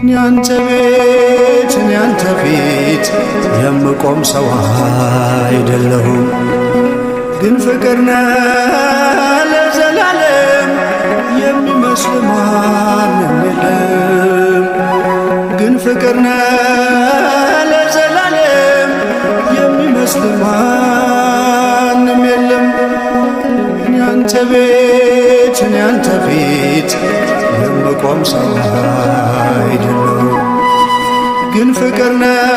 እኔ አንተ ቤት፣ እኔ አንተ ፊት የምቆም ሰው አይደለሁም። ግን ፍቅር ነህ ለዘላለም፣ የሚመስል ማንም የለም። ግን ፍቅር ነህ ለዘላለም፣ የሚመስል ማንም የለም። እኔ አንተ ቤት፣ እኔ አንተ ፊት የምቆም ሰው አይደለሁም። ግን ፍቅር ነህ